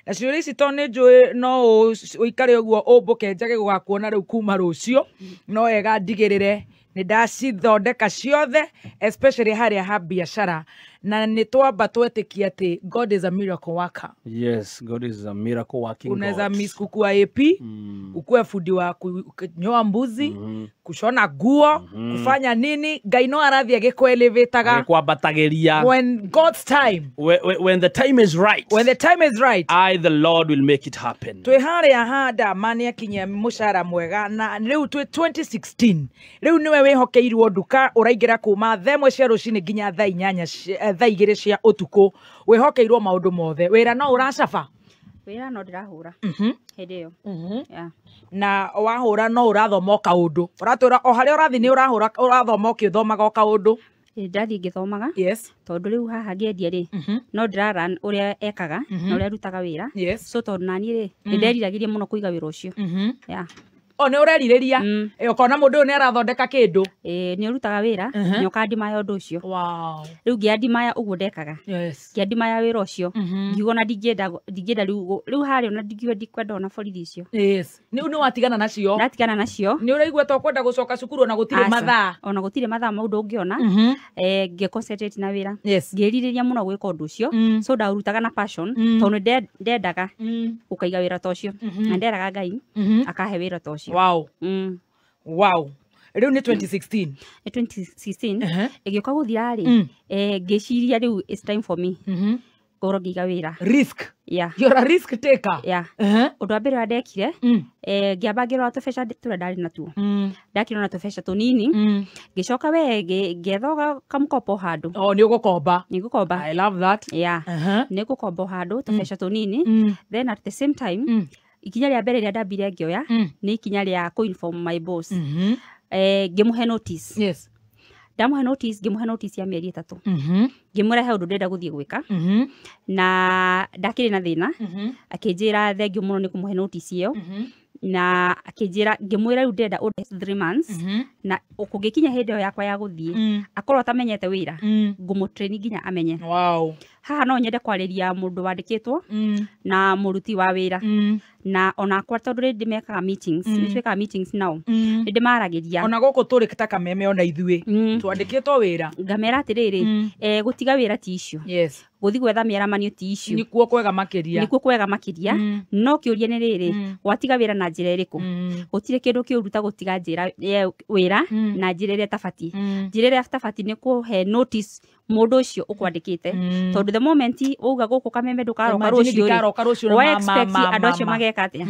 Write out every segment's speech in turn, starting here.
Na ciũria ici tondũ nĩ njũĩ no ũikare ũguo ũmbũke njage gũgakuona rĩu kuma rũciũ, no wega ndigĩrĩre nĩ ndacithondeka ciothe, especially harĩa ha biacara. Na nĩ twamba twetĩkia atĩ God is a miracle worker. Yes, God is a miracle working Unaweza God. miss kukua AP, ukuwe fundi wa kunyoa mbuzi, kushona nguo, kufanya nini, Ngai no arathiĩ agĩkũelevataga. Agĩkwambatagĩria. When God's time, When the time is right, when the time is right, I the Lord will make it happen. Twĩ harĩa ha Ndama nĩ akinyia mũcara mwega, na rĩu twĩ 2016, rĩu nĩwe wĩhokeirwo nduka, ũraingĩra kuma 1:00 cia rũcinĩ nginya thaa 8 thaa 2 cia ũtukũ, wĩhokeirwo maũndũ mothe. Wĩra no ũracaba? Wĩra no ndĩrahũra hĩndĩ ĩyo. Yeah. Na wahũra no ũrathoma o kaũndũ, ũratwĩra o harĩa ũrathiĩ nĩ ũrahũra, ũrathoma ũkĩthomaga o kaũndũ. Ĩ, ndathiĩ ngĩthomaga, tondũ rĩu haha ngĩendia rĩ, no ndĩrara ũrĩa ekaga na ũrĩa arutaga wĩra. So tondũ naniĩ rĩ, nĩ nderiragĩria mũno kũiga wĩra ũcio. Yeah. O nĩ ũrerirĩria. Ĩ, ũkona mũndũ ũyũ nĩ arathondeka kĩndũ. Ĩ, nĩ ũrutaga wĩra, nĩ ũkandimaya ũndũ ũcio. Rĩu ngĩandimaya ũguo ndekaga, ngĩandimaya wĩra ũcio, ngiuga ona ndingĩenda rĩu harĩa ona ndingiuga ndikwenda ona borithi icio. Yes, rĩu nĩ watigana nacio. Ndatigana nacio. Nĩ ũraigua ta ũkwenda gũcoka cukuru ona gũtirĩ Aca. mathaa? Ona gũtirĩ mathaa maũndũ ũngĩona. Ngĩ concentrate na wĩra, ngĩrirĩria mũno gwĩka ũndũ ũcio. So ndaũrutaga na passion, tondũ nĩ ndendaga gũkaiga wĩra ta ũcio, na nderaga Ngai akahe wĩra ta ũcio. Wow, rĩu nĩ 2016. Nĩ 2016. Ĩgĩũka gũthira rĩ, ngĩciria rĩu it's time for me ngorwo ngĩiga wĩra. Risk. Yeah. You're a risk taker. Yeah. Ũndũ wa mbere ũrĩa ndekire, ngĩamba ngĩrora tũbeca tũrĩa ndarĩ natuo, ndakĩrora tũbeca tũnini, ngĩcoka we ngĩetha kamũkopo handũ. Oh, nĩ ũgũkomba. Nĩ ngũkomba. I love that. Yeah. Nĩ ngũkomba o handũ tũbeca tũnini. Then at the same time, ikinya rĩa mbere rĩa ndambire ngĩoya nĩ ikinya rĩa kũ-inform my boss. Ngĩmũhe notice. Ndamũhe notice, ngĩmũhe notice ya mĩeri 3. Ngĩmwĩra he ũndũ ndĩrenda gũthiĩ gwĩka, na ndakĩrĩ na thĩna. Akĩnjĩra thengiũ mũno nĩ kũmũhe notice ĩyo, na akĩnjĩra, ngĩmwĩra rĩu ndĩrenda ũnde 3 months, na kũngĩkinya hĩndĩ ĩyo yakwa ya gũthiĩ, akorwo atamenyete wĩra, ngũmũtrain nginya amenye. Haha no nyende kwarĩria mũndũ wandĩkĩtwo na mũruti wa wĩra, na onakwa tondũ rĩ ndĩmekaga meetings, nĩ twĩkaga meetings nao, nĩ ndĩmaragĩria. Ona gũkũ tũrĩ ta Kameme, ona ithuĩ twandĩkĩtwo wĩra. Ngamera atĩrĩrĩ, gũtiga wĩra ti issue. Gũthiĩ gwetha mĩaramanio ti issue. Nĩkuo kwega makĩria. Nĩkuo kwega makĩria. No kĩũria nĩ rĩrĩ, watiga wĩra na njĩra ĩrĩkũ? Gũtirĩ kĩndũ kĩũru ta gũtiga njĩra wĩra na njĩra ĩrĩa ĩtabatiĩ. Njĩra ĩrĩa ĩtabatiĩ nĩ kũhe notice mũndũ ũcio ũkwandĩkĩte, tondũ the moment wauga gũkũ Kameme ndũkaroka Imagine rũciũ rĩ, ndikaroka rũciũ, wa ma, expect ma, andũ acio ma. mageka atĩa?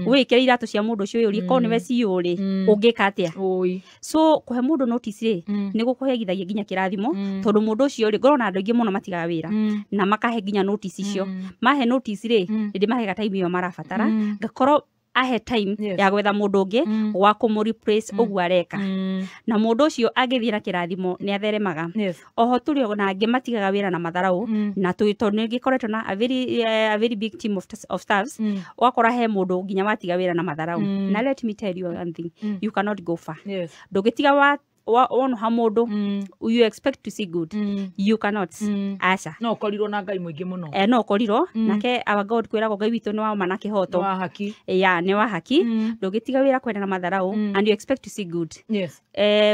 Wĩkĩre iratũ cia mũndũ ũcio, wĩyũrie korwo nĩwe CEO rĩ, ũngĩka atĩa? Ũi. So kũhe mũndũ notice rĩ, nĩ gũkũhegithagia nginya kĩrathimo, tondũ mũndũ ũcio rĩ, ngorwo na andũ aingĩ mũno matigaga wĩra na makahe nginya notice icio. Mahe notice rĩ, nĩ ndĩmaheaga time ĩyo marabatara, ngakorwo ahe time ya gwetha mũndũ ũngĩ wa kũmũ replace ũguo areka, na mũndũ ũcio angĩthiĩ na kĩrathimo nĩ atheremaga. Oho tũrĩ ona angĩ matigaga wĩra na matharaũ, na tondũ nĩ ngĩkoretwo na a very big team of staffs, ũgakora he mũndũ nginya watiga wĩra na matharaũ. Na let me tell you one thing, you cannot go far. Ndũngĩtiga wonoha mũndũ, you expect to see good. You cannot. Aca. No ũkorirwo na Ngai mũingĩ mũno. No ũkorirwo nake our God, kwĩragwo Ngai witũ nĩ wa ma na kĩhoto. Nĩ wa haki. Ya, nĩ wa haki. Ndũngĩtiga wĩra kwenda na matharaũ and you expect to see good.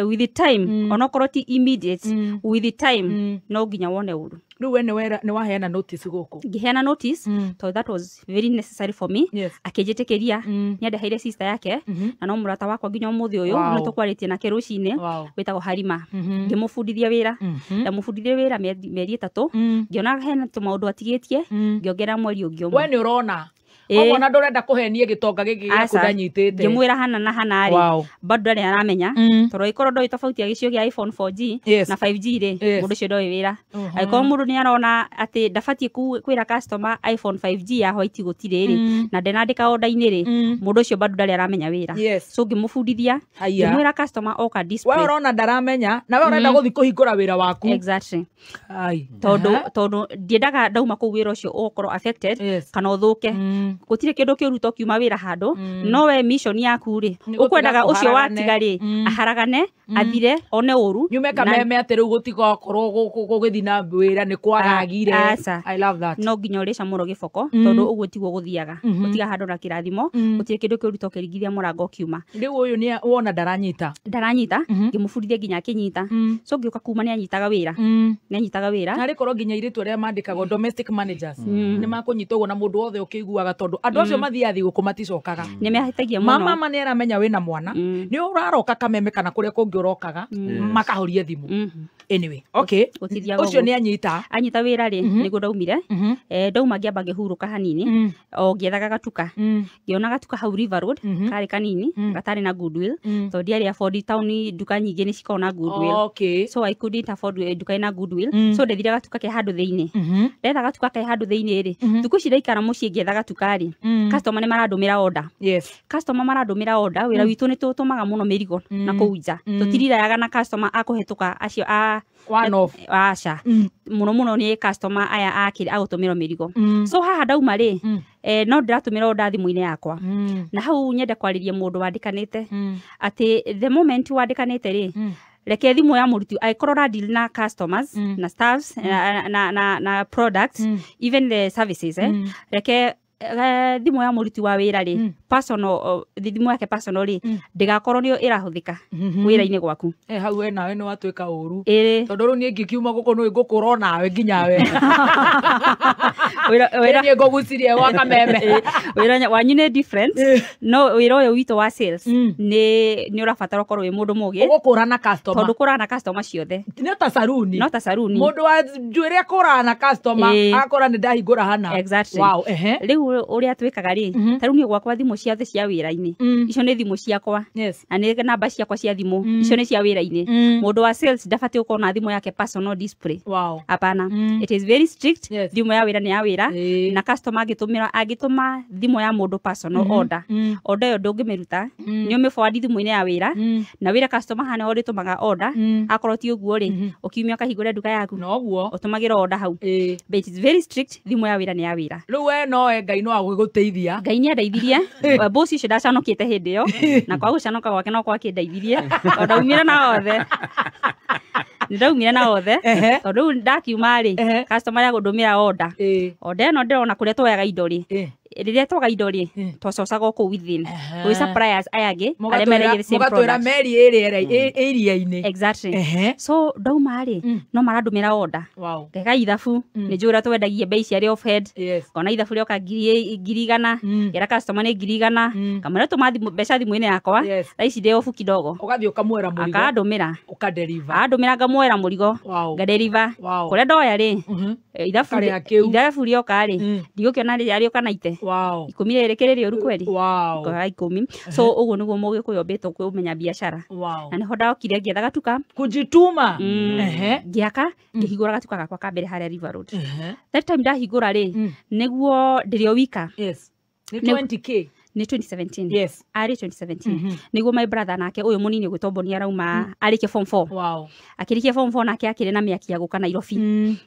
With the time, onokorwo ti immediate, with the time, no nginya wone ũru. Rĩu we nĩ waheana notice gũkũ? Ngĩheana notice, tondũ that was very necessary for me. Akĩnjĩtĩkĩria. Nĩ andeheire sister yake, na no mũrata wakwa nginya ũmũthĩ ũyũ. Nĩ tũkwarĩtie nake rũcinĩ. Wĩtagwo Harima. Ngĩmũbundithia wĩra. Ndamũbundithia wĩra mĩeri 3. Ngĩona hena tũmaũndũ atigĩtie, ngĩongerera mweri ũngĩ We ũmwe. nĩ ũrona. Ĩ. Koguo ona ndũrenda kũhenie gĩtonga gĩkĩ gĩaku Aca. ndanyitĩte. Ngĩmwĩra hana na hana rĩ, bado ndarĩ aramenya, tondũ angĩkorwo ndoĩ tofauti ya gĩcigo gĩa iPhone 4G na 5G rĩ, mũndũ ũcio ndoĩ wĩra. Angĩkorwo mũndũ nĩ arona atĩ ndabatiĩ kwĩra customer iPhone 5G ya white gũtirĩ rĩ, na ndenandĩka order-inĩ rĩ, mũndũ ũcio bado ndarĩ aramenya wĩra. So ngĩmũbundithia, Haiya. ngĩmwĩra customer oka We display. ũrona ndaramenya, na we ũrenda gũthiĩ kũhingũra wĩra waku. Exactly. Ai. Tondũ ndiendaga ndauma kũu wĩra ũcio ũgũkorwo affected kana ũthũke. Gũtirĩ kĩndũ kĩũru to kiuma wĩra handũ, no we mission yaku rĩ, ũkwendaga ũcio watiga rĩ aharagane, athire, one ũru. Nyume kameme atĩ rĩu gũtigakorwo gũgĩthiĩ na wĩra nĩ kwaragire. I love that. No nginya ũrĩca mũno gĩboko, tondũ ũguo tiguo gũthiaga. Gũtiga handũ na kĩrathimo, gũtirĩ kĩndũ kĩũru to kĩringithia mũrango ũkiuma. Rĩu ũyũ nĩ wona ndaranyita. Ndaranyita, ngĩmũbundithia nginya akĩnyita. So ngĩũka kuma nĩ anyitaga wĩra. Nĩ anyitaga wĩra. Narĩ korwo nginya airĩtu arĩa mandĩkagwo domestic managers nĩ makũnyita ũguo na mũndũ wothe ũkĩiguaga, tondũ andũ acio mathiaga thigũkũ maticokaga. Nĩ mehĩtagia mũno. Mama nĩ aramenya wĩna mwana, nĩ ũraroka kameme kana kũrĩa kũngĩ ũrokaga, makahoria thimũ. Anyway, okay. Ũcio nĩ anyita. Anyita wĩra rĩ, nĩguo ndaumire. Ndauma ngĩamba ngĩhurũka hanini, o ngĩethaga gatuka. Ngĩona gatuka hau River Road, karĩ kanini, gatarĩ na goodwill, tondũ ndiarĩ afford town, nduka nyingĩ nĩ cikoragwo na goodwill. Okay. So I couldn't afford nduka ĩna goodwill. So ndethire gatuka ke handũ thĩinĩ. Ndetha gatuka ke handũ thĩinĩ rĩ, thikũ ici ndaikara mũciĩ ngĩetha gatuka rĩ, customer nĩ marandũmĩra order. Yes. Customer marandũmĩra order, wĩra witũ nĩ tũtũmaga mũno mĩrigo na kũu nja. Tũtirirayaga na customer akũhetũka acio a one off. Aca. Mũno mũno nĩ customer aya akĩrĩ agũtũmĩrwo mĩrigo. So haha ndauma rĩ, no ndĩratũmĩra order thimũ-inĩ yakwa. Na hau nyende kwarĩria mũndũ wandĩkanĩte atĩ the moment wandĩkanĩte rĩ, reke thimũ ya mũruti angĩkorwo ũra deal na customers, na staffs, na products, even the services, reke thimũ ya mũruti wa wĩra rĩ, personal, thimũ yake personal rĩ, ndĩgakorwo nĩyo ĩrahũthĩka wĩra-inĩ gwaku. Hau we nawe nĩ watuĩka ũru. Tondũ rĩu niĩ ngĩkiuma gũkũ nĩ ngũkũra nawe nginya we. Wĩra niĩ ngũgucirie gwa kameme. Wĩra wanyu nĩ different. No wĩra ũyũ witũ wa sales nĩ ũrabatara ũkorwo wĩ mũndũ mũgĩ. Ũgũkũra na customer. Tondũ kũra na customer ciothe. Nĩ ta saruni. No ta saruni. Mũndũ wa njuĩrĩ akũraga na customer, akora nĩ ndahingũra hana. Exactly. Wow, ehe. Rĩu ũrĩa twĩkaga rĩ, ta rĩu niĩ gwakwa thimũ ciothe cia wĩra-inĩ, icio nĩ thimũ ciakwa. Yes. Na nĩ namba ciakwa cia thimũ, icio nĩ cia wĩra-inĩ. Mũndũ wa sales ndabatiĩ gũkorwo na thimũ yake personal display. Wow. Hapana. It is very strict. Yes. Thimũ ya wĩra nĩ ya wĩra. Na customer angĩtũma thimũ ya mũndũ personal order, order ĩyo ndũngĩmĩruta, nĩ ũmĩ forward thimũ-inĩ ya wĩra, na wĩra customer hana ũrĩtũmaga order, akorwo ti ũguo rĩ, ũkiumia ũkahingũra nduka yaku. Noguo. Ũtũmagĩra order hau. But it is very strict, thimũ ya wĩra nĩ ya wĩra. Rĩu we no Ngai no agũgũteithia. Ngai nĩ andeithirie. Boss ũcio ndacanũkĩte hĩndĩ ĩyo, na kwa gũcanũka gwake no gwakĩndeithirie, tondũ ndaumire na othe. Nĩ ndaumire na othe. Tondũ rĩu ndakiuma rĩ, customer ya gũndũmĩra order. Order ĩno ndĩrona kũrĩa twoyaga indo rĩ, rĩrĩa twaga indo rĩ, twacocaga o kũu within. Gwĩ suppliers aya angĩ, arĩa mendagia the same Mũgatwĩra product. meri ĩrĩa ĩria-inĩ. Exactly. So ndauma rĩ, no marandũmĩra order. Wow. Ngeka ithabu, nĩ njũĩ ũrĩa twendagia bei ciarĩ off head. Yes. Ngona ithabu rĩoka 100,000, ngera customer nĩ 100,000, ngamwĩra tũma mbeca thimũ-inĩ yakwa, Yes. thaa ici ndĩ off kidogo. Ũgathiĩ ũkamwĩra mũrigo. Akandũmĩra. Ũkadeliver. Andũmĩra ngamwoera mũrigo. Wow. Ngadeliver. Wow. Kũrĩa ndoya rĩ, Karĩa kĩu. ithabu rĩoka rĩ, ndigũkĩona rĩoka na ite. Wow. 12 kĩrĩ rĩũru kweri. Wow. Ngoya 10. So ũguo nĩguo mũgĩkũyũ ũmbĩtwo kũmenya biacara. Wow. Na nĩho ndokire ngĩetha gatuka. Kujituma. Ngĩaka, ngĩhingũra gatuka gakwa ka mbere harĩa River Road. That time ndahingũra rĩ, nĩguo ndĩrĩ o wika. Yes. Nĩ 20K. Nĩ 2017. Yes. Arĩ 2017. Nĩguo my brother nake ũyũ mũnini ũgwĩtwo Boni arauma arĩkia form 4. Wow. Akĩrĩkia form 4 nake akĩrĩ na mĩaki ya gũka Nairobi.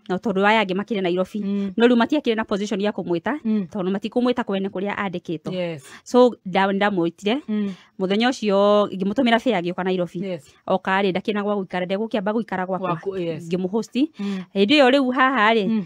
Na tondũ aya angĩ makĩrĩ Nairobi. No rĩu matiakĩrĩ na position ya kũmwĩta, tondũ matikũmwĩta kwene kũrĩa andĩkĩtwo. Yes. So ndamwĩtire. Mũthenya ũcio ngĩmũtũmĩra fare agĩũka Nairobi. Yes. Oka rĩ ndakĩna gwa gũikara, ndegũkĩamba gũikara gwakwa. Gwaku, yes. Ngĩmũhosti. Hĩndĩ ĩyo rĩu haha rĩ,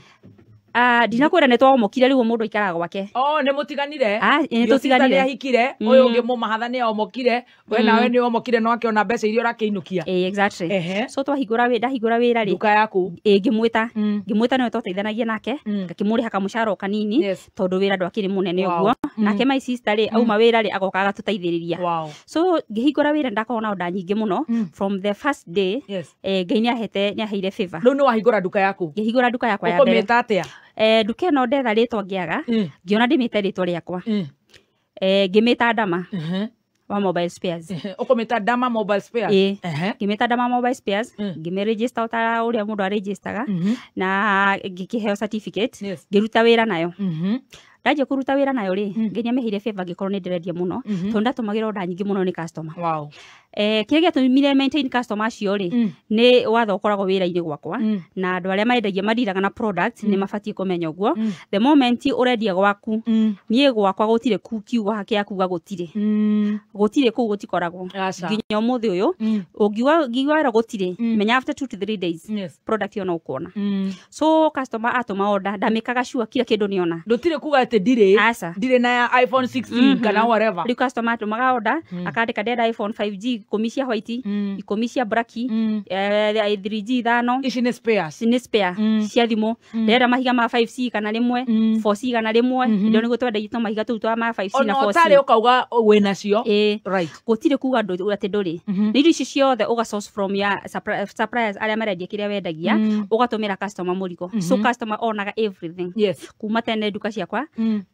ndinakwĩra nĩ twomokire rĩu mũndũ aikaraga gwake. Oh, nĩ mũtiganire? Nĩ Your sister tũtiganire. nĩ ahikire, ũyũ ũngĩ mũmahatha nĩ omokire, we nawe nĩ omokire no akĩona mbeca iria ũrakĩinũkia. Exactly. So twahingũra wĩra, ndahingũra wĩra rĩ, nduka yaku. Ngĩmwĩta. Ngĩmwĩta nĩwe twateithanagia nake, ngakĩmũrĩha kamũcara o kanini, tondũ wĩra ndwakĩrĩ mũnene ũguo. Nake my sister rĩ, auma wĩra rĩ, agoka agatũteithĩrĩria. Wow. So ngĩhingũra wĩra ndakorwo na order nyingĩ mũno from the first day. Yes. Ngai nĩ aheire favor. Rĩu nĩ wahingũra nduka yaku? Ngĩhingũra nduka yakwa ya mbere. Ũkũmĩta atĩa? Nduka ĩno ndetha rĩtwa ngĩaga, ngĩona ndĩmĩte rĩtwa rĩakwa. Ngĩmĩta Dama wa Mobile Spares. Ũkũmĩta Dama Mobile Spares? Ngĩmĩta Dama Mobile Spares, ngĩmĩregister ta ũrĩa mũndũ aregistaga, na ngĩkĩheo certificate, ngĩruta wĩra nayo. Ndanjia kũruta wĩra nayo rĩ, Ngai nĩamĩheire favor ngĩkorwo nĩ ndĩrendia mũno, tondũ ndatũmagĩra order nyingĩ mũno nĩ customer. Wow. Kĩrĩa gĩatũmire maintain customer acio rĩ, nĩ watho ũkoragwo wĩra-inĩ gwakwa, na andũ arĩa mendagia mandiraga na product nĩ mabatiĩ kũmenya ũguo. The moment ũrendia gwaku, niĩ gwakwa gũtirĩ kiugo kĩa kuga gũtirĩ. Gũtirĩ kũu gũtikoragwo. Aca. Nginya ũmũthĩ ũyũ, ũngiuga ngiuga wĩra gũtirĩ, menya after 2 to 3 days product ĩyo no ũkuona. So customer atũma order, ndamĩkaga sure kila kĩndũ nĩona. Ndũtirĩ kuga atĩ ndirĩ. Aca. Ndirĩ na ya iPhone 16 kana whatever. Rĩu customer atũmaga order, akandĩka ndĩrenda iPhone 5G 10 cia white, 10 cia black, 3G 5. Ici nĩ spares. Nĩ spare cia thimũ. Ndĩrenda mahiga ma 5C kana rĩmwe, 4C kana rĩmwe. Ndio nĩguo twendagia tũmahiga tũu twa ma 5C Ona na 4C. ũtarĩ ũkauga wĩnacio. Ĩĩ. Right. Gũtirĩ kuga atĩ ndũrĩ. Nĩ indo ici ciothe ũga source from ya suppliers arĩa marendia kĩrĩa wendagia, ũgatũmĩra customer mũrigo. So customer onaga everything. Kuma tene nduka ciakwa,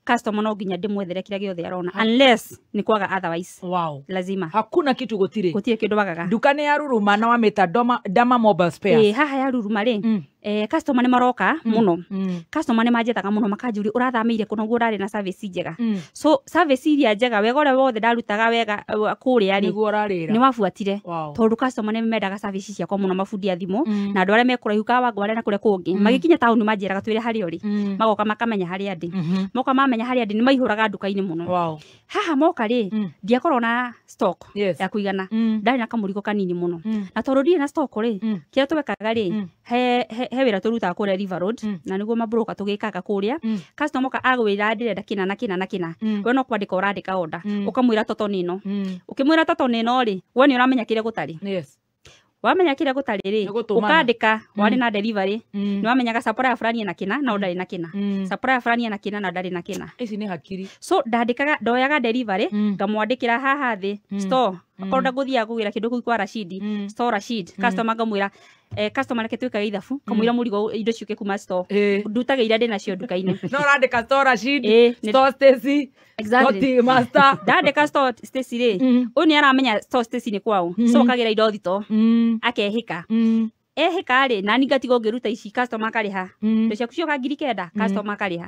customer no nginya ndĩmwethere kĩrĩa gĩothe arona, unless nĩ kwaga otherwise. Wow. Lazima. Hakuna kitu gũtirĩ. Gũtirĩ kĩndũ wagaga. Nduka nĩ ya Ruruma na wamĩta Dama Mobile Spares. Ĩĩ, haha ya Ruruma rĩ, customer nĩ maroka mũno. Customer nĩ manjethaga mũno, makanjũria ũrathamĩire kũ noguo ũrarĩ na service njega. So service iria njega, wega ũrĩa wothe ndarutaga wega kũrĩa rĩ, Nĩguo ũrarĩra. nĩ wabuatire. Wow. Tondũ customer nĩ mendaga service ciakwa mũno, mabundi a thimũ na andũ arĩa me kũraihu Kawangware na kũrĩa kũngĩ. Magĩkinya taũni manjĩraga twĩre harĩa ũrĩ. Magoka makamenya harĩa ndĩ. Moka mamenya harĩa ndĩ nĩ maihũraga nduka-inĩ mũno. Wow. Haha moka rĩ, ndiakorwo na stock ya kũigana. Ndarĩ na kamũrigo kanini mũno. Na tondũ ndirĩ na stock rĩ, kĩrĩa twekaga rĩ, he wĩra tũrutaga kũrĩa River Road, na nĩguo mabroka tũgĩkaga kũrĩa. Customer oka agwĩra ndĩrenda kĩna na kĩna na kĩna. We no kwandĩka ũrandĩka order. Ũkamwĩra toto nĩ ĩno. Ũkĩmwĩra toto nĩ ĩno rĩ, we nĩ ũramenya kĩrĩa gũtarĩ. Wamenya kĩrĩa gũtarĩ rĩ, Nĩ gũtũmana. ũkandĩka warĩ na delivery, nĩ wamenyaga supplier fulani ena kĩna na ndarĩ na kĩna. Supplier fulani ena kĩna na ndarĩ na kĩna. Ici nĩ hakiri. So ndandĩkaga, ndoyaga delivery, ngamwandĩkĩra haha thĩ store. Akorwo ndagũthiaga kũgĩra kĩndũ kũu kwa Rashidi, store Rashid, customer ngamwĩra, customer reke twĩkage ithabu, kamwĩra mũrigo indo ciũke kuma store. Ndutage iria ndĩnacio nduka-inĩ. No ũrandĩka store Rashid, Ĩĩ, store Stacy, Exactly. store Master. Ndandĩka store Stacy rĩ, ũyũ nĩ aramenya store Stacy nĩ kwao. So akagĩra indo thito, akehĩka. Ehĩka rĩ, nani ngatigwo ngĩruta ici, customer akarĩha. Indo ciaku cioka 9,000, customer akarĩha.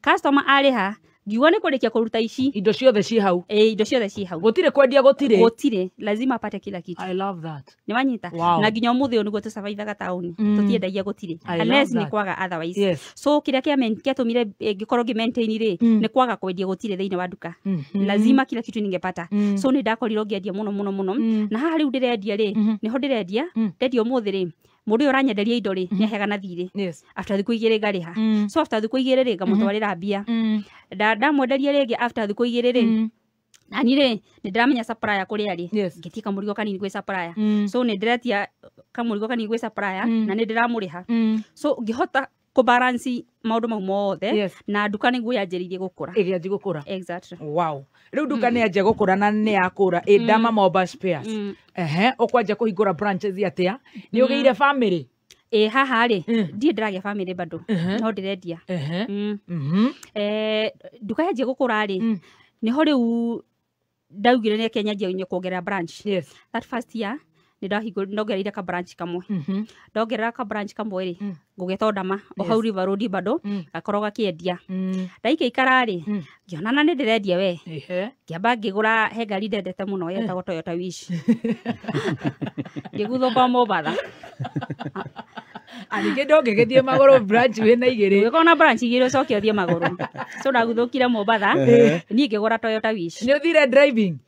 Customer arĩha, ngiuga nĩ kũrĩkia kũruta ici. Indo ciothe ci hau. Ĩĩ, indo ciothe ci hau. Gũtirĩ kwendia gũtirĩ. Gũtirĩ, lazima apate kila kitu. I love that. Nĩ wanyita? Wow. Na nginya ũmũthĩ ũyũ nĩguo tũsurvivaga taũni. Tũtiendagia gũtirĩ. I love Unless nĩ that. kwaga otherwise. Yes. So kĩrĩa kĩatũmire ngĩkorwo ngĩ maintain rĩ, nĩ kwaga kwendia gũtirĩ thĩinĩ wa nduka. Lazima kila kitu ningepata. So nĩ ndakorirwo ngĩendia mũno mũno mũno. Na haha rĩu ndĩrendia rĩ, nĩho ndĩrendia, ndendia ũmũthĩ rĩ, mũndũ ũyũ ũranyenderia indo rĩ, nĩ aheaga na thirĩ. After thikũ igĩrĩ ngarĩha. So after thikũ igĩrĩ rĩ, ngamũtwarĩra mbia. Ndamwenderia rĩngĩ after thikũ igĩrĩ rĩ, nani rĩ, nĩ ndĩramenya supplier kũrĩa rĩ, ngĩtie kamũrigo kanini gwĩ supplier. So nĩ ndĩretia kamũrigo kanini gwĩ supplier, na nĩ ndĩramũrĩha. So ngĩhota kũbalance maũndũ mau mothe, na nduka nĩguo yanjĩrĩirie gũkũra. Ĩkĩanjia gũkũra. Exactly. Wow. Rĩu nduka nĩ yanjia gũkũra na nĩ yakũra. Ĩ Dama Mobile Spares. Ehe, ũkwanjia kũhingũra branches atĩa? Nĩ ũgĩire family? Ĩ haha rĩ, ndirĩ ndĩragĩa family bado, no ndĩrendia. Nduka yanjia gũkũra rĩ, nĩho rĩu ndaugire nĩ nyanjie kuongerera branch. That first year nĩ ndongereire ka branch kamwe. Ndongerera ka branch kamwe rĩ, ngũgeta Dama o hau River Road bado, gakorwo gakĩendia. Ndaikaikara rĩ, ngĩona na nĩ ndĩrendia we. Ngĩamba ngĩgũra he ngari ndendete mũno yetagwo Toyota Wish. Ngĩguthũka Mombatha. Ningĩ ndũngĩgĩthiĩ magũrũ branch wĩna igĩrĩ. Ũngĩkorwo na branch igĩrĩ ũcoke ũthiĩ magũrũ. So ndaguthũkire Mombatha, niĩ ngĩgũra Toyota Wish. Nĩ ũthire driving?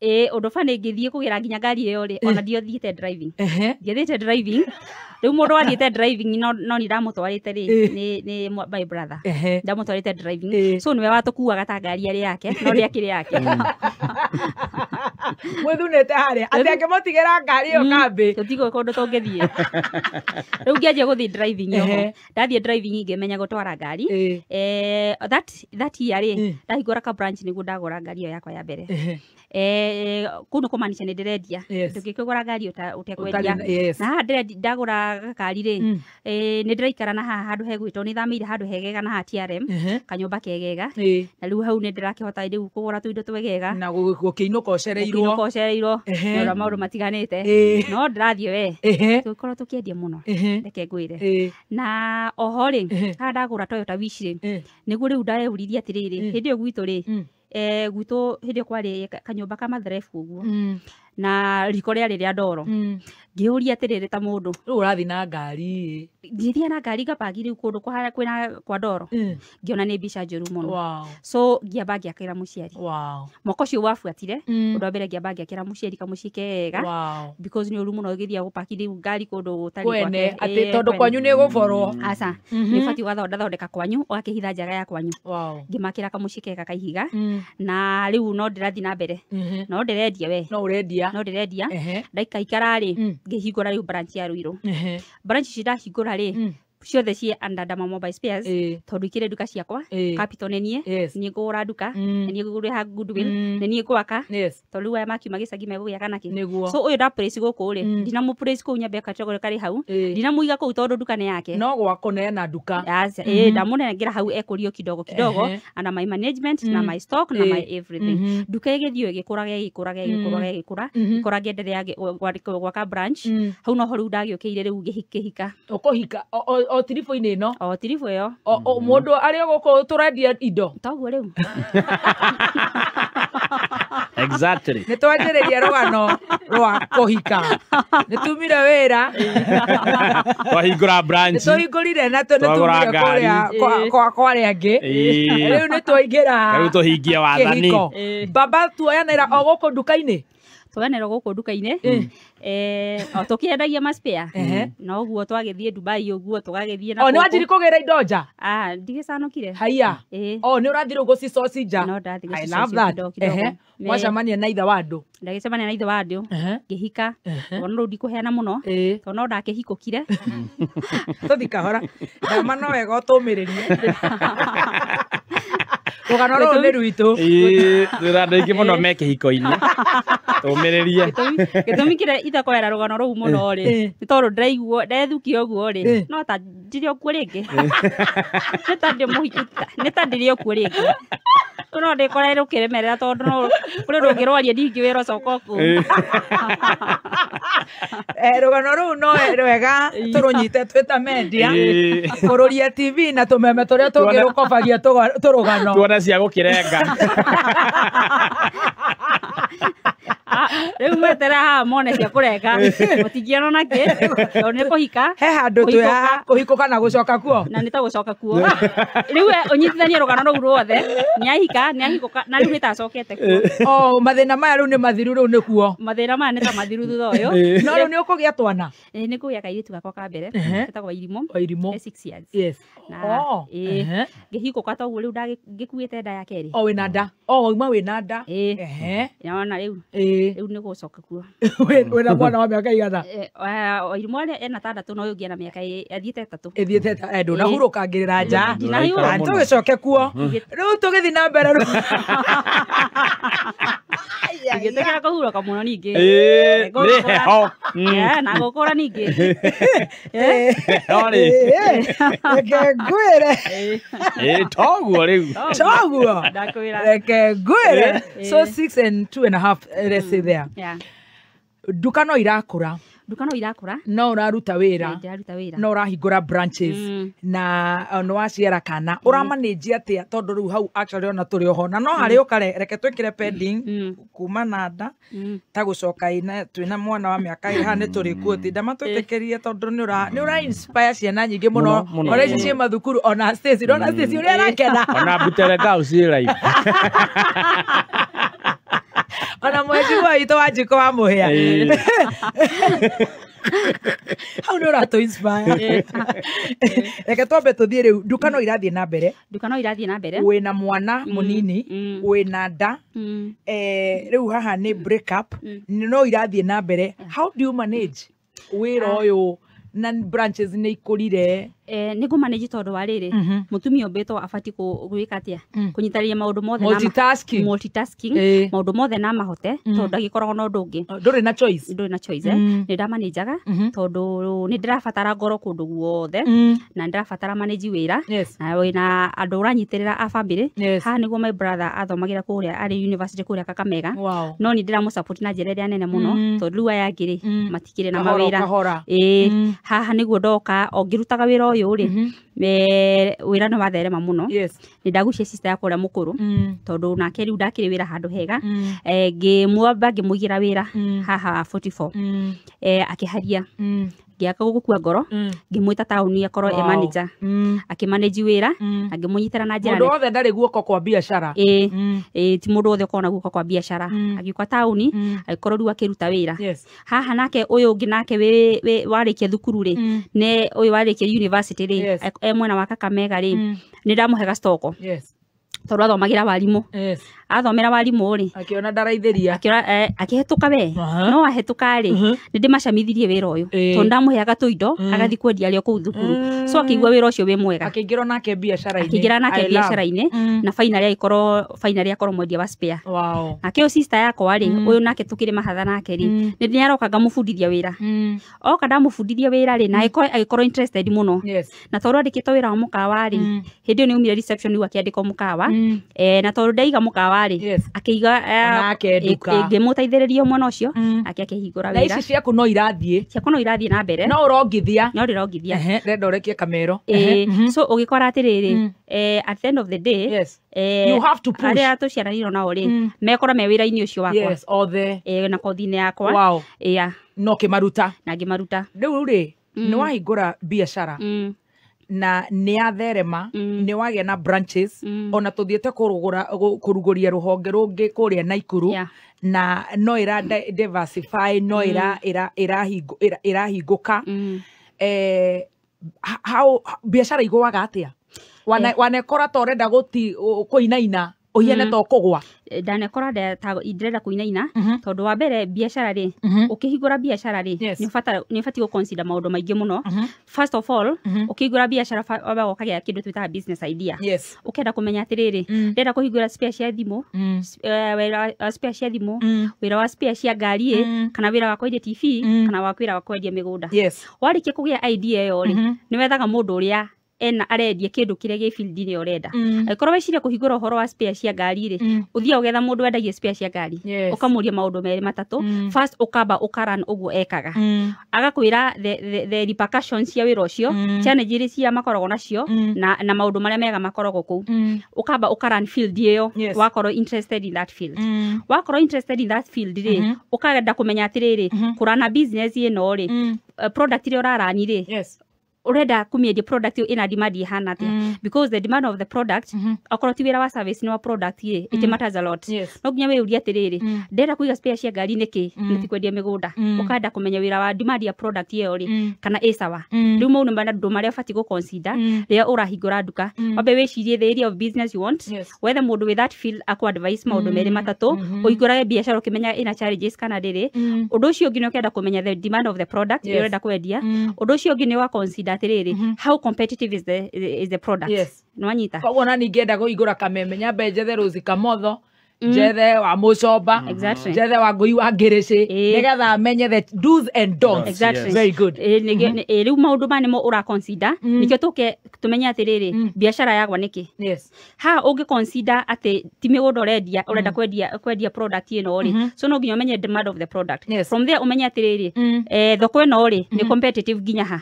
Ĩĩ, ũndũ bani ngĩthiĩ kũgĩra nginya ngari ĩyo rĩ, ona ndiothiĩte driving. Ndiathiĩte driving. Rĩu mũndũ wathiĩte driving no nĩ ndamũtwarĩte rĩ, nĩ my brother. Ndamũtwarĩte driving. So nĩwe watũkuaga ta ngari yarĩ yake, no ndĩakĩrĩ yake. Mwĩthunĩte harĩa, atĩ angĩmũtigĩra ngari ĩyo kambĩ. Tũtigũĩ kũndũ tũngĩthiĩ. Rĩu ngĩanjia gũthiĩ driving oho. Ndathiĩ driving ngĩmenya gũtwara ngari. That year rĩ, ndahingũra ka branch nĩguo ndagũra ngari ĩyo yakwa ya mbere. Kũu nĩ kũmaanisha nĩ ndĩrendia. Ndũngĩkĩgũra ngari ũtekwendia. Na haha ndagũra gakari rĩ, nĩ ndĩraikara na haha handũ hegwĩtwo, nĩ thamĩire handũ hegega na haha TRM, kanyũmba kegega. Na rĩu hau nĩ ndĩrakĩhota rĩu kũgũra tũindo twegega. Na gũkĩinũka ũcereirwo. Gũkĩinũka ũcereirwo, nĩ ũrĩa maũndũ matiganĩte. No ndĩrathiĩ we. Tũgĩkorwo tũkĩendia mũno. Reke ngwĩre. Na oho rĩ, haha ndagũra Toyota Wish rĩ, nĩguo rĩu ndeyũririe atĩrĩrĩ, hĩndĩ ĩyo gwitũ rĩ, gwitũ hĩndĩ ĩyo kwarĩ kanyũmba ka matherebu ũguo. Na riko rĩarĩ rĩa ndoro. Ngĩũria atĩrĩrĩ ta mũndũ. Rĩu ũrathiĩ na ngari. Ngĩthiĩ na ngari ngabagi rĩu kũndũ kũharĩa kwĩna kwa ndoro. Ngĩona nĩ mbica njũru mũno. Wow. So ngĩamba ngĩakĩra mũciari. Wow. Mwaka ũcio wabuatire, ũndũ wa mbere ngĩamba ngĩakĩra mũciari kamũciĩ kega. Wow. Because nĩ ũru mũno ũgĩthiĩ gũpaki rĩu ngari kũndũ gũtarĩ Kwene, gwake. atĩ tondũ kwanyu nĩ gũborwo. Aca, nĩ ũbatiĩ ũgathondathondeka kwanyu, ũgakĩhitha njaga ya kwanyu. Wow. Ngĩmakĩra kamũciĩ kega ka ihiga, na rĩu no ndĩrathiĩ na mbere. No ndĩrendia we. No ũrendia. No ndĩrendia. Ndaikaikara rĩ, ngĩhingũra rĩu branch ya Ruiru. Branch ici ndahingũra rĩ, ciothe ciĩ under Dama Mobile Spares, tondũ ikĩrĩ nduka ciakwa, capital nĩ niĩ, niĩ ngũgũra nduka, nĩ niĩ ngũrĩha goodwill, nĩ niĩ ngwaka, tondũ rĩu aya makiuma gĩcagi megũgĩaka nakĩ. Nĩguo. So ũyũ ndaplace gũkũ rĩ, ndinamũplace kũu nyambe category karĩ hau, ndinamũiga kũu tondũ nduka nĩ yake. No gwakũ neana nduka. Ndamũnengera hau ekũrio kidogo kidogo, under my management, na my stock, na my everything. Nduka ĩgĩthiĩ ĩgĩkũraga ĩgĩkũraga ĩgĩkũraga ĩgĩkũra, ĩkũra ngĩenderea gwaka branch, hau noho rĩu ndagĩũkĩire rĩu ngĩhika. Ũkũhika o tiribũ-inĩ ĩno? O tiribũ ĩyo. Mũndũ arĩ o gũkũ tũrendia indo? Toguo rĩu. Exactly. Nĩ twanjĩrĩria rũgano rwa kũhika. Nĩ tumire wĩra. Twahingũra branch. Nĩ tũhingũrire na nĩ tumire kũrĩa kwa arĩa angĩ. Rĩu nĩ twaingĩra. Rĩu tũhingie wathani. Baba tuoyanĩra o gũkũ nduka-inĩ? Twoyanĩra gũkũ nduka-inĩ. O tũkĩendagia ma spare. Na ũguo twagĩthiĩ Dubai ũguo tũgagĩthiĩ na O nĩ wanjiri kũgĩra indo nja? Ah, ndigĩcanũkire. Haiya. O nĩ ũrathiĩ rĩu gũcicoci nja? No ndathiĩ I gũcicoci love that. kidogo kidogo. Mwacemania na ithe wa andũ? Ndagĩcemania na ithe wa andũ. Ngĩhika. Tondũ rĩu ndikũheana mũno. Tondũ no ndakĩhikũkire. Tũthi kahora. Ndama no wega ũtũmĩrĩrie. Rũgano rũrũ nĩ rwitũ. Twĩna andũ aingĩ mũno me kĩhiko-inĩ. Tũmĩrĩrie. Gĩtũmi kĩrĩa itakwera rũgano rũu mũno rĩ, nĩ tondũ ndĩraigua ndethukia ũguo rĩ, no ta ndirĩ o kuo rĩngĩ. Nĩ ta ndĩ mũhiku, nĩ ta ndĩrĩ o kuo rĩngĩ. No ndĩkore rũkĩremerera tondũ no kũrĩ ũndũ ũngĩrwaria ningĩ wĩra ũcoka kũu. Rũgano rũu no rwega tũrũnyite twĩ ta media, kũrũria TV na tũmeme tũrĩa tũngĩrũkobagia tũrũgano. Tuona cia gũkĩrenga. Rĩu mweterera haha mone cia kũrenga, mũtingĩona nakĩ, tondũ nĩ kũhika. He handũ twĩ haha kũhikũka na gũcoka kuo. Na nĩ ta gũcoka kuo. Rĩu we ũnyitithanie rũgano rũu ruothe, nĩ ahika, nĩ ahikũka, na rĩu nĩ ta acokete kuo. O mathĩna maya rĩu nĩ mathiru rĩu nĩ kuo. Mathĩna maya nĩ ta mathiru thutha ũyũ. No rĩu nĩ ũkũgĩa twana? Nĩ kũgĩa kairĩtu gakwa ka mbere, getagwo Irimũ. Irimũ. 6 years. Yes. Na ngĩhikũka toguo rĩu ngĩkuĩte nda ya kerĩ. O wĩna nda. O wauma wĩna nda. Nĩwona rĩu. Rĩu nĩ gũcoka kuo. Wĩna mwana wa mĩaka igana? Irimũ arĩa ena 6 na ũyũ ũngĩ ena mĩaka ĩthiĩte 3. Ĩthiĩte ndũnahurũkangĩrĩra nja. Ndinahurũka. Tũgĩcoke kuo. Rĩu tũgĩthiĩ na mbere rĩu. Ngĩtĩkĩra kũhurũka mũno ningĩ. Nĩ heho. Na gũkũra ningĩ. Heho rĩ. Reke ngwĩre. Toguo rĩu. Toguo. Ndakwĩra. Reke ngwĩre. So 6 and 2.5, let's say there. Nduka no irakũra. Nduka no irakũra. No ũraruta wĩra. Ndĩraruta wĩra. No ũrahingũra branches. Na nĩ waciara kana. Ũramanage atĩa tondũ rĩu hau actually ona tũrĩ oho. Na no harĩ ũkare reke twĩkĩre pending kuma na nda ta gũcoka ina twĩna mwana wa mĩaka ĩrĩ haha nĩ tũrĩ kuo ti ndamatwĩtĩkĩrie tondũ nĩ ũra inspire ciana nyingĩ mũno. Ona ici ciĩ mathukuru ona Stacy, ndona Stacy ũrĩa arakena. Ona Butere Girls ciĩ live. Ona mheshimiwa witũ wa Njiko wa Mũhĩa. Hau nĩ ũratũ inspire. Reke twambe tũthiĩ rĩu nduka no irathiĩ na mbere. Nduka no irathiĩ na mbere. Wĩna mwana mũnini, wĩna nda. Rĩu haha nĩ break up, no irathiĩ na mbere. How do you manage wĩra ũyũ na branches nĩ ikũrire? Nĩ ngũmanage tondũ wa rĩrĩ, mũtumia ũmbĩtwo abatiĩ gwĩka atĩa? Kũnyitanĩria maũndũ mothe na Multitasking. Multitasking. Maũndũ mothe na mahote, tondũ ndagĩkoragwo na ũndũ ũngĩ. Ndũrĩ na choice. Ndũrĩ na choice, Nĩ ndamanajaga, tondũ nĩ ndĩrabatara ngoro kũndũ guothe, na nĩ ndĩrabatara manage wĩra. Na wĩna andũ ũranyitĩrĩra a family. Haha nĩguo my brother athomagĩra kũrĩa arĩ university kũrĩa Kakamega. No nĩ ndĩramũsupport na njĩra ĩrĩa nene mũno, tondũ rĩu aya angĩ rĩ, matikĩrĩ na mawĩra. Haha nĩguo ndoka o ngĩrutaga wĩra ũyũ rĩ, Wĩra nĩ watherema mũno. Yes. Nĩ ndagucia sister yakwa ũrĩa mũkũrũ, tondũ nake rĩu ndakĩrĩ wĩra handũ hega. Ngĩmwamba ngĩmũigĩra wĩra haha 44. Akĩharia, ngĩaka gũkua ngoro, ngĩmwĩta taũni akorwo e manager, akĩmanage wĩra na ngĩmũnyitĩra na njĩra Mũndũ wothe ndarĩ guoko kwa biacara. Ĩĩ, ĩĩ, ti mũndũ wothe ũkoragwo na guoko kwa biacara. Agĩũka taũni, agĩkorwo rĩu akĩruta wĩra. Haha nake ũyũ ũngĩ nake warĩkia thukuru rĩ, nĩ ũyũ warĩkia university rĩ, e mwena wa Kakamega rĩ, nĩ ndamũhe gacitoko, tondũ athomagĩra warimũ. Athomera warimũ rĩ, Akĩona ndaraithĩria. Akĩora, akĩhetũka we. No ahĩtũka rĩ, nĩ ndĩmacamithirie wĩra ũyũ, tondũ ndamũheaga tũindo agathiĩ kwendia arĩ o kũu thukuru, so akĩigua wĩra ũcio wĩ mwega. Akĩingĩra nake biacara-inĩ. Akĩingĩra nake I love. biacara-inĩ, na finally agĩkorwo, finally akorwo mwendia wa spare. Nake ũyũ sister yakwa rĩ, ũyũ nake tũkĩrĩ mahatha nake rĩ, nĩ aroka ngamũbundithia wĩra. Oka ndamũbundithia wĩra rĩ, na agĩkorwo interested mũno. Na tondũ andĩkĩtwo wĩra wa mũkawa rĩ, hĩndĩ ĩyo nĩ aumire reception, rĩu akĩandĩkwo mũkawa. Na tondũ ndaiga mũkawa rĩ, akĩiga, Onake nduka. Ngĩmũteithĩrĩria mwena ũcio, nake akĩhingũra Na wĩra. ici ciaku no irathiĩ. Ciakwa no irathiĩ na mbere. No ũrongithia. No ndĩrongithia. Ehe, ndĩrenda ũrekie kamero. So ũgĩkora atĩrĩrĩ, at the end of the day, You have to push. arĩa tũciaranirwo nao rĩ, mekora me wĩra-inĩ ũcio wakwa. Yes, othe. Na kothi-inĩ yakwa. Yeah. No kĩmaruta. Na ngĩmaruta. Rĩu rĩ, nĩ wahingũra biacara na nĩ yatherema, nĩ wagĩa na branches, ona tũthiĩte kũrugũria rũhonge rũngĩ kũrĩa Naikuru, na no ĩra diversify, no ĩrahingũka. How biacara igũaga atĩa? Wanekora ta ũrenda kũinaina, ũhiane ta ũkũgwa? Ndanekora ta ndĩrenda kũinaina, tondũ wa mbere biacara rĩ, ũkĩhingũra biacara rĩ, nĩ ũbatiĩ gũ-consider maũndũ maingĩ mũno. First of all, ũkĩhingũra biacara wambaga ũkagĩa kĩndũ twĩtaga business idea. Ũkenda kũmenya atĩrĩrĩ, ndĩrenda kũhingũra spare cia thimũ, wĩra wa spare cia thimũ, wĩra wa spare cia ngari ĩ, kana wĩra wa kwendia TV, kana wa wĩra wa kwendia mĩgũnda. Warĩkia kũgĩa idea ĩyo rĩ, nĩ wethaga mũndũ ũrĩa ena arendia kĩndũ kĩrĩa gĩ field-inĩ ũrenda. Angĩkorwo weciria kũhingũra ũhoro wa spare cia ngari rĩ, ũthiaga ũgetha mũndũ wendagia spare cia ngari, ũkamũria maũndũ merĩ matatũ. First ũkamba ũkaran ũguo ekaga, agakwĩra the repercussions cia wĩra ũcio, challenge iria cia makoragwo nacio, na maũndũ marĩa mega makoragwo kũu. Ũkamba ũkaran field ĩyo, wakorwo interested in that field. Wakorwo interested in that field rĩ, ũkenda kũmenya atĩrĩrĩ, kũrana business ĩno rĩ, product ĩrĩa ũrarani rĩ, ũrenda kũmĩendia product ĩyo ĩna demand ĩhana atĩa? Because the demand of the product, okorwo ti wĩra wa service nĩ wa product rĩ, it matters a lot. No nginya wĩyũrie atĩrĩrĩ, ndĩrenda kũiga spare cia ngari nĩkĩ na ti kwendia mĩgũnda? Ũkenda kũmenya wĩra wa demand ya product ĩyo rĩ, kana ĩ sawa. Rĩu mau nĩ maũndũ marĩa ũbatiĩ gũ-consider rĩrĩa ũrahingũra nduka. Wambe wĩcirie the area of business you want, wethe mũndũ with that field akũ advice maũndũ merĩ matatũ, ũhingũrage biacara ũkĩmenya ĩna challenges kana ndĩrĩ. Ũndũ ũcio ũngĩ nĩ ũkenda kũmenya the demand of the product ĩrĩa ũrenda kwendia. Ũndũ ũcio ũngĩ nĩ wa consider atĩrĩrĩ, how competitive is the product. Nĩwanyita? Koguo na ningĩenda kũhingũra kameme, nyambe njethe Rose Kamotho, njethe wa Mũcomba, njethe wa Ngũi wa Ngĩrĩcĩ, nĩgetha menye the do's and don'ts. Very good. Rĩu maũndũ maya nĩmo ũra consider, nĩkĩo tũke tũmenye atĩrĩrĩ, biacara yagwa nĩkĩ. Ha ũngĩ consider atĩ ti mĩgũnda ũrendia, ũrenda kwendia product ĩno rĩ, so no nginya ũmenye demand of the product. From there ũmenye atĩrĩrĩ, thoko ĩno rĩ, nĩ competitive nginya ha.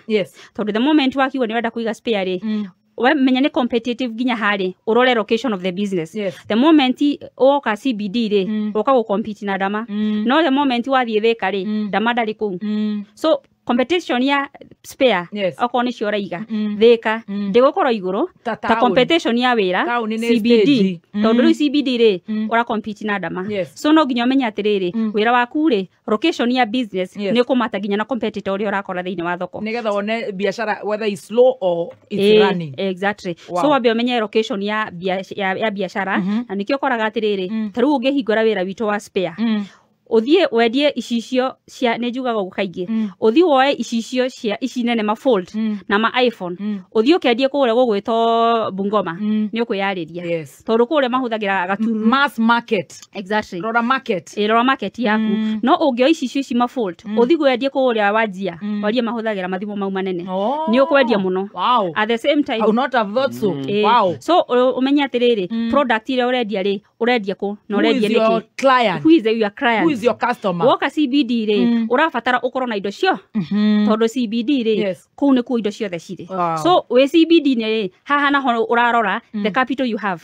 Tondũ the moment wakiuga nĩ ũrenda kũiga spare rĩ, we menya nĩ competitive nginya harĩ, ũrore location of the business. The moment woka CBD rĩ, ũka gũ compete na Dama. No the moment wathiĩ Thĩka rĩ, Dama ndarĩ kũu. So competition ya spare, okorwo nĩcio ũraiga Thĩka, ndĩgũkorwo igũrũ Ta ta town. competition ya wĩra Taũni nĩ CBD, stage. Tondũ rĩu CBD rĩ, ũra compete na Dama. So no nginya ũmenye atĩrĩrĩ, wĩra waku rĩ, location ya business nĩ ũkũmata nginya na competitor ũrĩa ũrakora thĩinĩ wa thoko. Nĩgetha wone biacara whether it's slow or it's running. Exactly. So wambe ũmenye location ya biacara, na nĩkĩo ũkoraga atĩrĩrĩ, ta rĩu ũngĩhingũra wĩra witũ wa spare, ũthiĩ wendie icicio cia, nĩ njugaga ũguo kaingĩ, ũthiĩ woe icicio cia ici nene, ma fold na ma iPhone, ũthiĩ ũkendie kũrĩa gũgwĩtwo Bungoma, nĩ ũkwĩyarĩria, tondũ kũrĩa mahũthagĩra gatururu. Mass market. Rora market. Ĩ, rora market yaku. No ũngĩoya icicio ici ma fold, ũthiĩ wendie kũrĩa Wanjia, waria mahũthagĩra mathimũ mau manene, nĩ ũkwendia mũno. At the same time, I would not have thought so. So ũmenye atĩrĩrĩ, product ĩrĩa ũrendia rĩ, ũrendia kũ na Who ũrendia is your nĩkĩ? client? Who is your client? Who is is your customer? Woka CBD rĩ, ũrabatara ũkorwo na indo cio, tondũ CBD rĩ, kũu nĩkuo indo ciothe cirĩ. So wĩ CBD nĩ haha naho ũrarora the capital you have,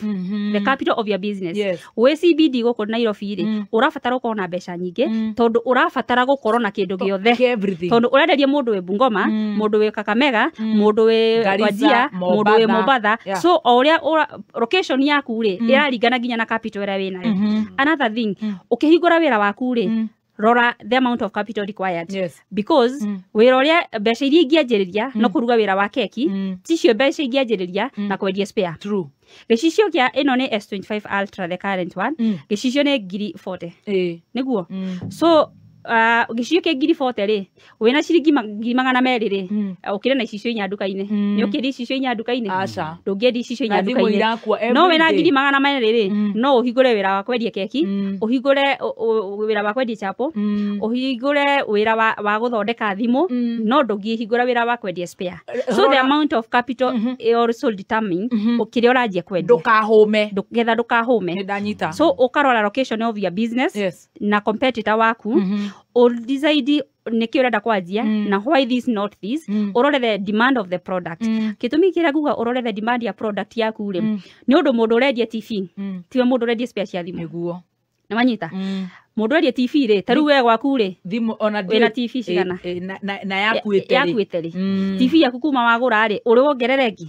the capital of your business. Wĩ CBD gũkũ Nairobi rĩ, ũrabatara ũkorwo na mbeca nyingĩ, tondũ ũrabatara gũkorwo na kĩndũ gĩothe, Everything. Tondũ ũrenderia mũndũ wĩ Bungoma, mũndũ wĩ Kakamega, mũndũ wĩ Garissa, Wajir, mũndũ wĩ Mombatha. Mombatha. So o ũrĩa location yaku rĩ, ĩraringana nginya na capital ĩrĩa wĩnayo. Another thing, ũkĩhingũra wĩra waku rĩ, rora the amount of capital required, because wĩra ũrĩa mbeca iria ingĩanjĩrĩria no kũruga wĩra wa keki, ticio mbeca ingĩanjĩrĩria na kwendia spare. Gĩcicio kĩa ĩno nĩ S25 Ultra, the current one. Gĩcicio nĩ ngiri 40. Nĩguo. So gĩcicio kĩa ngiri 40 rĩ, wĩna ciringi 200,000 rĩ, ũkĩrĩ na icicio inya nduka-inĩ. Nĩ ũkĩendia icicio inya nduka-inĩ? Aca. Ndũngĩendia icicio inya Na thimũ nduka-inĩ. irakua No wĩna every day. 200,000 rĩ, no ũhingũre wĩra wa kwendia keki, ũhingũre wĩra wa kwendia chapo, ũhingũre wĩra wa gũthondeka thimũ, no ndũngĩhingũra wĩra wa kwendia spare. So the Rora- amount of capital also determine kĩrĩa ũranjia kwendia. Ndũkahũme. Getha ndũkahũme. Nĩ ndanyita. So ũkarora location of your business na competitor waku, ũdecide nĩkĩ ũrenda kwanjia na why this, not this. Ũrore the demand of the product. Gĩtũmi kĩrĩa nguga ũrore the demand ya product yaku rĩ, nĩ ũndũ mũndũ ũrendia TV tiwe mũndũ ũrendia spare cia thimũ. Nĩguo. Nĩ wanyita? Mũndũ ũrendia TV rĩ, ta rĩu we gwaku rĩ, Thimũ ona wĩna TV cigana? Na yaku ĩte rĩ. Yaku ĩte rĩ, TV yaku kuma wagũra rĩ, ũrĩ wongerere ĩngĩ?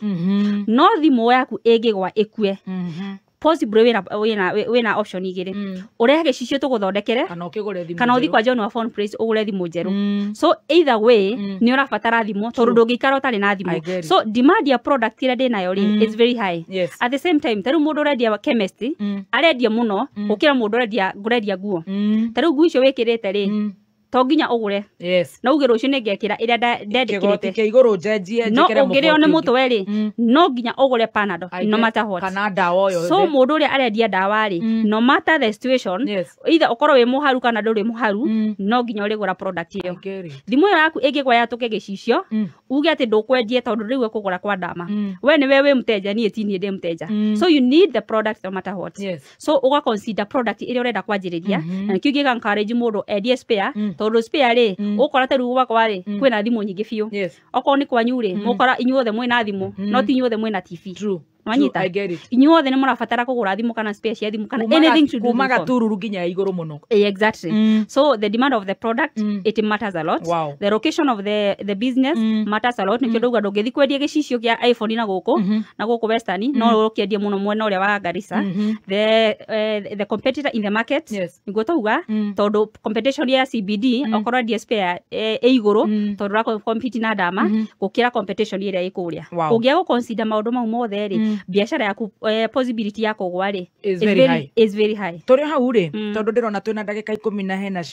No thimũ yaku ĩngĩgwa ĩkue, possibly wĩna option igĩrĩ: ũrehe gĩcicio tũgũthondekere, kana ũkĩgũre thimũ kana ũthiĩ njerũ. Kwa John wa Phone Place ũgũre thimũ njerũ. So either way, nĩ ũrabatara thimũ, tondũ ndũngĩikara ũtarĩ na I thimũ. get it. So demand ya product ĩrĩa ndĩnayo rĩ is very high. At the same time, ta rĩu mũndũ ũrendia chemist arendia mũno gũkĩra mũndũ ũrendia ngũrendia nguo. Ta rĩu nguo icio wĩkĩrĩte rĩ, to nginya ũgũre na uge rũciũ nĩ ngekĩra ĩrĩa Kĩgoti ndendĩkĩrĩte. Kĩa igũrũ njenjie No njĩkĩre ũngĩrĩo nĩ mũboti ũngĩ. Mũtwe rĩ, no nginya ũgũre Panadol, I no get- matter what. Kana ndawa o So yothe. mũndũ ũrĩa arendia ndawa rĩ, no matter the situation, either ũkorwo wĩ mũharu kana ndũrĩ mũharu, no nginya ũrĩgũra product ĩyo. I get it. Thimũ ĩyo yaku ĩngĩgwa yatũke gĩcicio, uge atĩ ndũkwendia tondũ rĩu ĩkũgũra kwa ndama, we nĩwe wĩ mũteja, niĩ ti niĩ ndĩ mũteja. So you need the product no matter what. So ũga consider product ĩrĩa ũrenda kwanjĩrĩria, na nĩkĩo ingĩga encourage mũndũ endie spare, tondũ spare rĩ, ũkora ta rĩu gwakwa rĩ, kwĩna thimũ nyingĩ biũ. Okorwo nĩ kwanyu rĩ, mũkora inyuothe mwĩna thimũ, no ti inyuothe mwĩna TV. True. Nwanyita? True, I get it. Inyuothe nĩ mũrabatara kũgũra thimũ kana spare cia thimũ kana anything to do Kuma with phone. gatururu nginya ya igũrũ mũno. Exactly. So the demand of the product, it matters a lot. The location of the business matters a lot. Nikio ndauga ndũngĩthiĩ kwendia gĩcicio kĩa iPhone na gũkũ Western, no ũkĩendie mũno mwena ũrĩa wa Garissa. The competitor in the market, nĩguo tauga, tondũ competition ya CBD, okorwo endia spare ĩ igũrũ, tondũ ũra compete na ndama gũkĩra competition ĩrĩa ĩ kũrĩa. Ũngĩaga gũ consider maũndũ mau mothe rĩ, biacara yaku possibility ya kũgwa rĩ Is very high. Is very high. Tũrĩ hau rĩ, tondũ ndĩrona twĩna ndagĩka 10 na hena.